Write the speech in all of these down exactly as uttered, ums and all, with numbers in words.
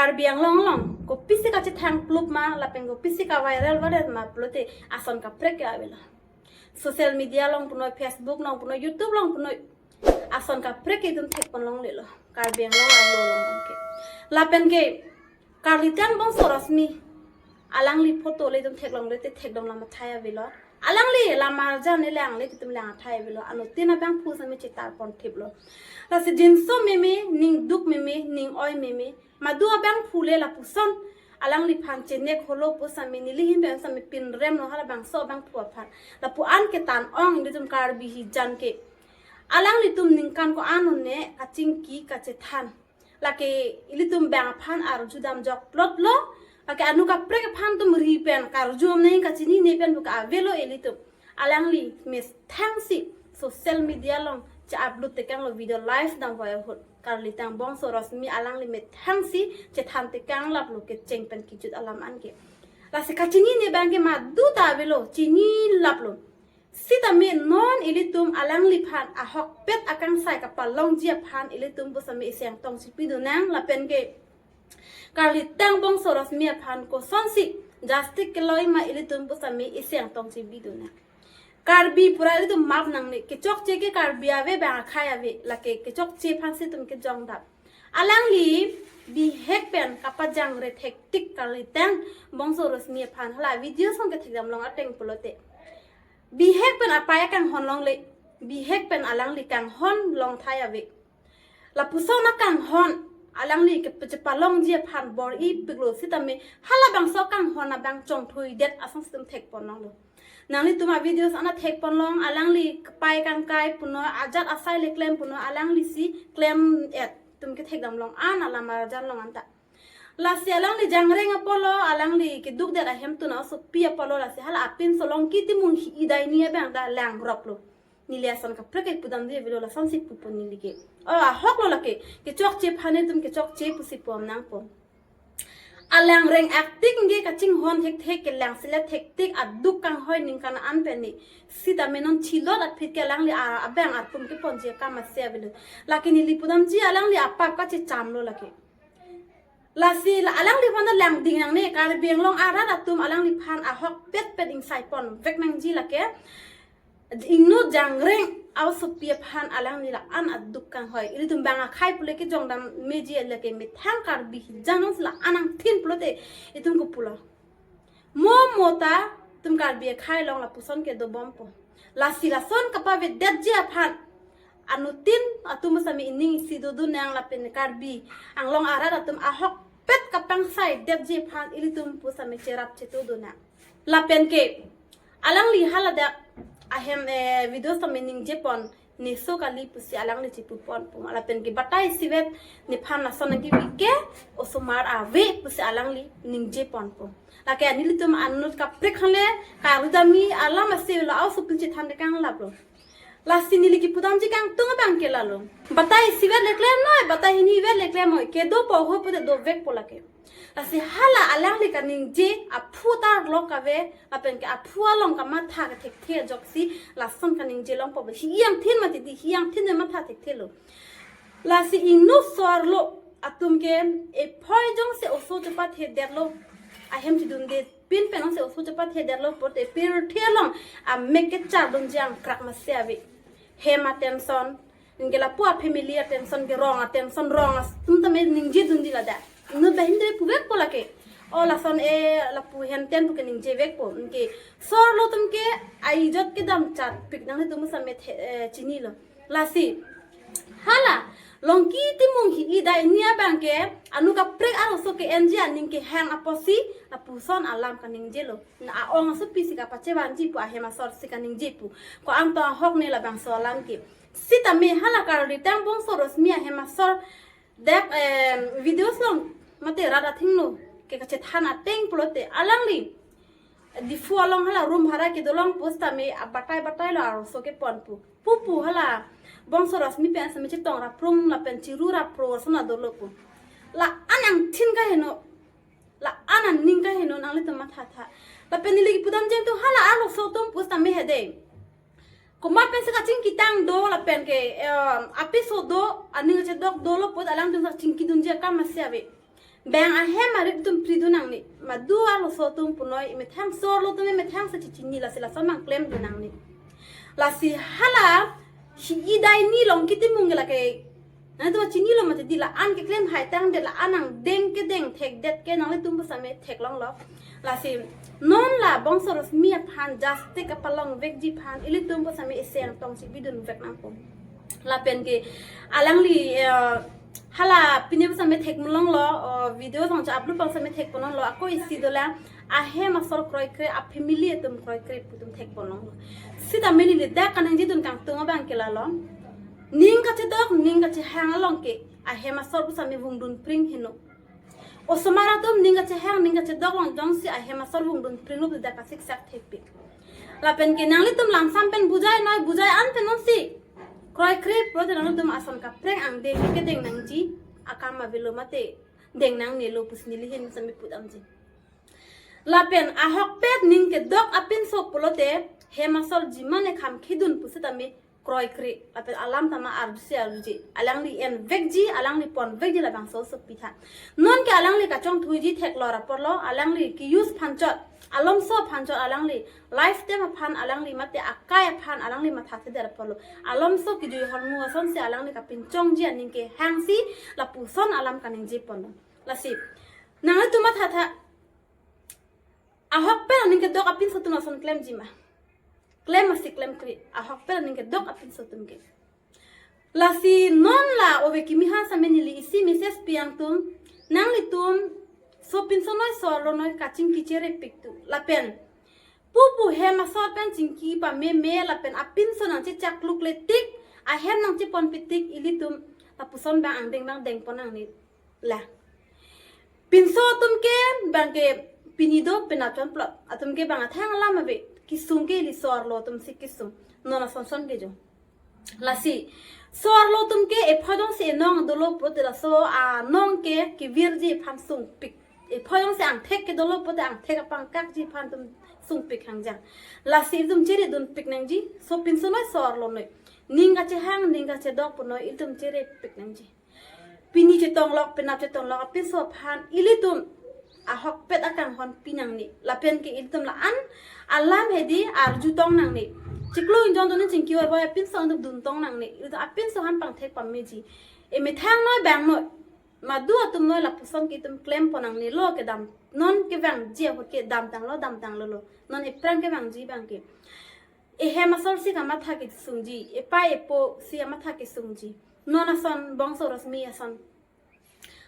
Karbi Anglong along kopisi kachethang plup ma lapen kopisi ka-viral viral ma pulote ason kaprek ke avelo. Social media along punoi, Facebook along punoi, YouTube along punoi, ason kaprek ke itum thekpon longlelo. Karbi Anglong arlo along ke. Lapen ke Karlitang Bongso Rosmi alangli photo le itum theklongle te thekdam lam athai avelo. Alangli lam arjan le lang le itum lang athai avelo. Anuttin abangphu sami chetarpon thiplo. Lasi jinso meme, ning duk meme, ning oi meme, madu abangphu le lapuson alangliphan chenek holo pu sami neli ahin pen sami pinremlo halabangso abangphu aphan. Lapu-an ke tan-ong ilitum Karbi hijan ke. Alanglitum ningkan ko-an un-e kachingki kachethan. Lake ilitum bang aphan arjudam jokplotlo. Lake anu kaprek aphan itum ri pen karju amneng kachinine pen buka avelo ilitum. Alangli methangsi social media along che-upload tekanglo video live dam voya ahut. Karlitang Bongso Rosmi alangli methangsi chethan tekang laplo kecheng pen kejut alam an ke. Lasi kachinine abang ke madu ta avelo, chinilaplo. Sitame non ilitum alangliphan ahokpet akangsai kapalongji aphan ilitum pusami isi angtong chipidun nang lapen ke Karlitang Bongso Rosmi aphan kosonsi justice keloi ma ilitum pusami isi angtong chipidun nang. Karbi pura ilitum map nangne, kechokche ke Karbi ave bang akhai ave, lake kechokche aphansi itum kejongdap. Alangli bihek pen kapajangre thektik Karlitang Bongso Rosmi aphan hala video song kethekdam long ateng pulote. Bihek pen apei akanghon longle, bihek pen alangli kanghon long thai ave. Lapuson akanghon alangli kepachepalongji aphan bor-ipiklo sitame halabangso kanghon abang chongthuidet asonsi itum thekpon longlo. Nanglitum a-videos an thekpon long, alangli kepei kangkai punoi, ajat asai le klem punoi, alanglisi klem-et, itum kethekdam long an alam arjan long anta. Lasi alangli jangreng apotlo, alangli kedukdet ahemtun a-osopi apotlo, lasi hala apinso Longki Timung hi-i dai ni abang ta langroplo. Neli ason kaprek ke pudamji avelo, lasonsi pupo neli ke. O, ahoklo lake, kechokche aphan itum kechokche pusi pom nangpo. Alangreng aktik nge kachinghon thekthek, kelang selet thektik, aduk kanghoi ningkan an pen ni. Sitame non chilot aphi ke alangli a-, abang arpum keponji akam ase avelo. Lake neli pudamji alangli apap kachechamlo lake. Lasi la alangliphan ta langding nangne, Karbi Anglong arat atum alangliphan ahokpet pet ingsaipon vek nangji lake. Ingno jangreng a-osopi aphan alangli la-an aduk kanghoi. Ilitum bang akhai pule kejongdam meji lake methang Karbi hijan alongsi la-an angthin pulote itum kopulo. Mo mo ta itum Karbi akhai along lapuson kedobompo. Lasi lason kapavedetji aphan anuttin atum sami ining isi dodun nang lapen Karbi Anglong arat atum ahokpet kapangsaidetji aphan ilitum pusami cherap chetudun nang. Lapen ke alangli haladak ahem, eh, video sami ningjepon neso kali pusi alangli chipuponpo. Lapen ke batai isivet nephan lason nangkebi ke osomar ave pusi alangli ningjeponpo. Lake nelitum anut kaprek hale karudami alam ase la a-osopi chethan tekang laplo. Lasi neli kipudamji kangtung abang ke lalo. Batai isivet le klemnoi, batai hinivet le klemnoi. Kedopo ho pulote dovekpo lake. Lasi hala alangli kaningje aphu tarlok ave, lapen ke aphu along kamatha kethekthe ajoksi lason kaningje longpo. Hi-i angthin mati di, hi-i angthin de matha thekthelo. Lasi ingno so-arlo atum ke ephoi jongsi oso chepathedetlo, ahem chidunde pin pen jongsi oso chepathedetlo pulote pirthe along amek kechardunji angkrak masi ave. Hem a-tension, anke lapu a-family a-tension, ke rong a-tension, rong atum tame ningjedunji ladak. Inut bahindre puvekpo lake. O lason e lapu henten pu keningjevekpo. Anke so-arlo atum ke aijot kedam chatpik nanglitum sami the, eh, chinilo. Lasi hala Longki Timung hi-i dai ni abang ke anu kaprek arloso ke-enji aning kehang apotsi lapuson alam kaningjelo. Na a-ong asopi si kapachevanji pu, ahem asor si kaningje pu. Ko-an to ahok ne labangso alam ke. Sitame hala Karlitang Bongso Rosmi ahem asor dak, em, videos along mate rat athengno ke kachethan ateng pulote alangli Diphu along hala room bhara kedo long pusitame abatai batai lo arloso keponpo. Pupu hala Bongso Rosmi pen sami chetong raprum lapen chiru rapro asona dolo pu. La-an angthin kaheno. La-an aning kaheno nanglitum mathatha. Lapen neli kipudamji angtung hala arloso atum pusitame hede. Komat pensi kachingkitang do lapen ke, em, apiso do, aning chedok dolo put alangtum chingkidunji akam masi ave. Bang ahem arit atum pri dun nangne. Madu arloso atum punoi, imethang sorlo atum imethang si chechini, lasi lason abang klem dun nangne. Lasi hala hi-i dai ni Longki Timung ke lake, nangtum chinilo mati, di la-an keklem hai tangdet, la-an angdeng kedeng thekdet ke nanglitum pusitame theklonglo. Lasi non la Bongso Rosmi aphan justice kapalong vekji aphan ilitum pusitame isi angtong si bidun vek nangpo. Lapen ke alangli, eh, hala pini pusitame thek malonglo, oh, video song cha upload pang sitame thek malonglo, ako isi dolang, ahem asor kroikre, a family atum kroikre pu atum thek malonglo. Sitame neli dak kaningje dun kangtung abang ke lalo. Ning kachedok, ning kachehang along ke ahem asor pusitame vungdun pring heno. Osomar atum ning kachehang, ning kachedok along jongsi ahem asor vungdun pring lo, dak kasiksak thekpik. Lapen ke nanglitum langsam pen bujai noi, bujai an pen nonsi kroikre pulote nanglitum ason kaprek angdeng kedeng nangji akam avelo mati, deng nangnelo pusi neli hin sitame pudamji. Lapen ahokpet ning kedok apinso pulote hem asor jimane kham khidun pusitame kroikre, lapen alam tame arjusi arjuje, alangli en vekji, alangli pon vekji, labangso sopi tha. Non ke alangli kachongthuji theklor aporlo, alangli ke-use aphan chot, alomso aphan chot, alangli lifetime aphan, alangli mate akai aphan alangli mathathedet aporlo. Alomso kejui hormu asonsi alangli kapinchongji aning kehangsi lapuson alam kaningje ponlo. Lasi nanglitum mathatha, ahokpet aning kedok apinso atum lason klemji ma? Klem masi klemkri, ahokpet aning kedok apinso atum ke. Lasi non la ove kimi aphan sitame neli isi message pi angtung, nanglitum sopinso noi sorlo noi kachingki cherepik tu. Lapen pupu hem asor pen chingki pameme lapen apinso nangchechaklukle tik, ahem nangcheponpe tik, ilitum lapuson abang angdeng abang dengpon nangne. La pinso atum ke bang ke pini do penap chonplot atum ke bang athang alam ave, kesung ke ili sorlo atum si kesung. Non asonson ke jo. Lasi sorlo atum ke ephojong si enong dolo pulote laso anong ke kevirji aphan sungpik. Ephojong si angthek ke dolo pulote angthek apangkakji aphan atum sungpik hangjang. Lasi itum cheredunpik nangji, sopinso noi sorlo noi. Ning kachehang, ning kachedok punoi itum cherepik nangji. Pini chetonglok, penap chetonglok apinso aphan ilitum ahokpet akanghon pi nangne. Lapen ke ilitum la-an alam hedi arjutong nangne. Chiklo ingjong dun chingki oi oi apinso antuk duntong nangne. Ilitum apinso aphan pangthek pameji. Emethang noi bang noi, madu atum noi, lapuson ke itum klempon nangnelo kedam. Non kevangji ahut ke damtanglo, damtanglo lo. Non ephrang kevangji abang ke, ehem asor si kamatha kesungji, epai epo si amatha kesungji. Non ason Bongso Rosmi ason,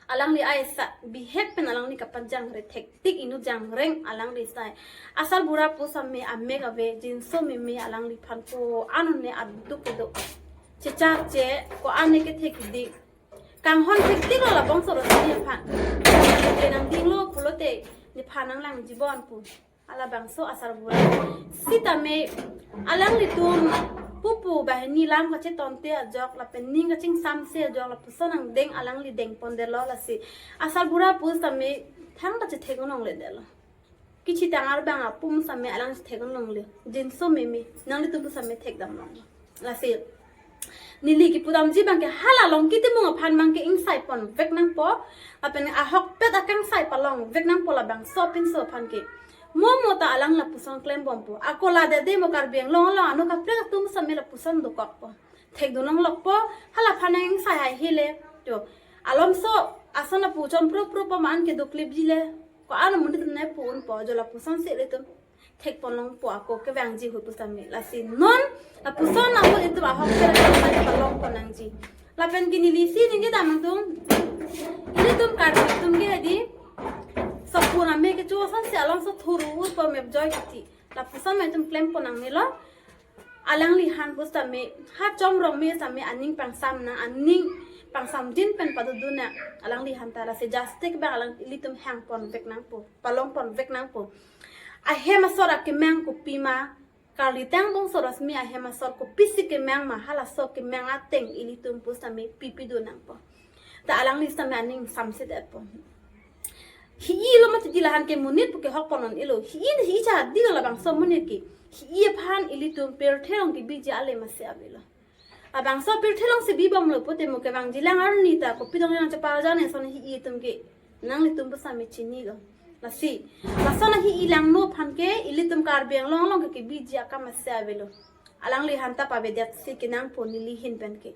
alangli aisa bihek pen alangli kapanjangre thektik, inut jangreng alangli sai. Asarbura pusitame amek ave, jinso meme alangliphan ko-an one aduk kedo. Chechak che ko-an ne kethe kidi. Kanghon thektiklo la Bongso Rosmi aphan. Ke nangdinglo pulote nephan nanglangji bon pu. Halabangso asarbura sitame alanglitum pupu banghini lam kachetonte ajok lapen ning kachingsamse ajok lapuson angdeng alangli dengpondetlo. Lasi asarbura pusitame thangta chethek un longledetlo. Kachethang arbang apum sitame alang chethek un longle. Jinso meme nanglitum pusitame thekdam longlo. Lasi neli kepudamji abang ke hala Longki Timung aphan abang ke ingsaipon vek nangpo. Lapen ahokpet akangsai palong vek nangpo labangso apinso aphan ke. Mo mo ta alang lapuson klembompo. Ako la dede mo Karbi Anglong along ano kaprek atum sitame lapuson dokokpo. Thekdun longlokpo, halaphan ingsai hai hile. To, alomso ason apu chompro pro paman ke doklipjile. Ko-an amonit ne pu unpo, jo lapuson si ilitum thekpon longpo ako kevangji ahut pusitame. Lasi non lapuson ahut itum ahokpet akangsai palongpon nangji. Lapen ke neli isi ningje dam angtung, ilitum Karbi atum ke hedi, sopun ame kecho asonsi alomso thuru utpo mepjoi kiti. Lapuson ma itum klempon nangnelo. Alangliphan pusitame, ha Chom Rongme sitame aning pangsam nang, aning pangsamjin pen padodun nang alangliphan ta. Lasi justice abang alang ilitum hangpon vek nangpo, palongpon vek nangpo. Ahem asor akemang kopima, Karlitang Bongso Rosmi ahem asor kopisi kemang ma, halaso kemang ateng ilitum pusitame pipidun nangpo. Ta alangli sitame aning samsedetpo. Hi-i lo mati, di lahan ke monit pu kehokpon un-elo. Hi-i, hi-i cha di lo labangso amonit ke. Hi-i aphan ilitum pirthe along kebiji ale masi avelo. Labangso pirthe alongsi bibomlo pute mo kevangjilang arni ta kopi dong nangchepal jane ason hi-i atum ke. Nanglitum pusitame chinilo. Lasi, lason ahi ilangno aphan ke, ilitum Karbi Anglong along ke kebiji akam ase avelo. Alangli aphanta pavedet si kenangpo neli ahin pen ke.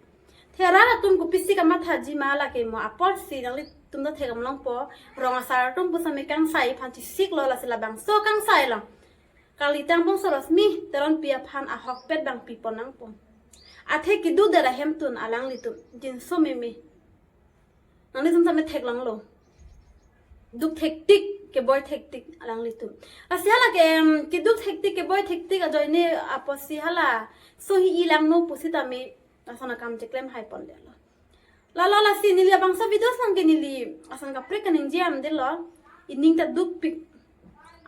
Thera atum kopisi kamathaji ma lake mo apotsi nanglitum ta theklong longpo, rong asar atum pusitame kangsai aphan chisiklo, lasi labangso kangsai along Karli Angbong Sarasmi Teronpi aphan ahokpet bang pipon nangpo. Athe kedo det ahemtun alanglitum jinso meme. Nanglitum tame theklonglo. Duk thektik, keboi thektik alanglitum. Lasi hala ke, em, keduk thektik, keboi thektik ajoine apotsi halaso ahi ilangno pusitame lason akam cheklem hai pondetlo. Lalo lasi neli labangso videos along ke neli ason kaprek kaningje amdetlo. Ining ta dukpik.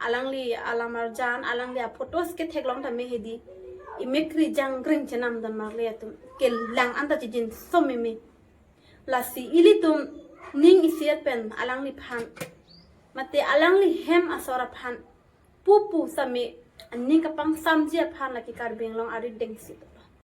Alangli alam arjan, alangli aphotos ke theklong tame hedi. Imekri jangring chenam don marli atum. Kelang anta chijinso meme. Lasi ilitum ning isiet pen alangliphan, mate alangli hem asor aphan pupu sitame aning kapangsamji aphan lake Karbi Anglong arideng si.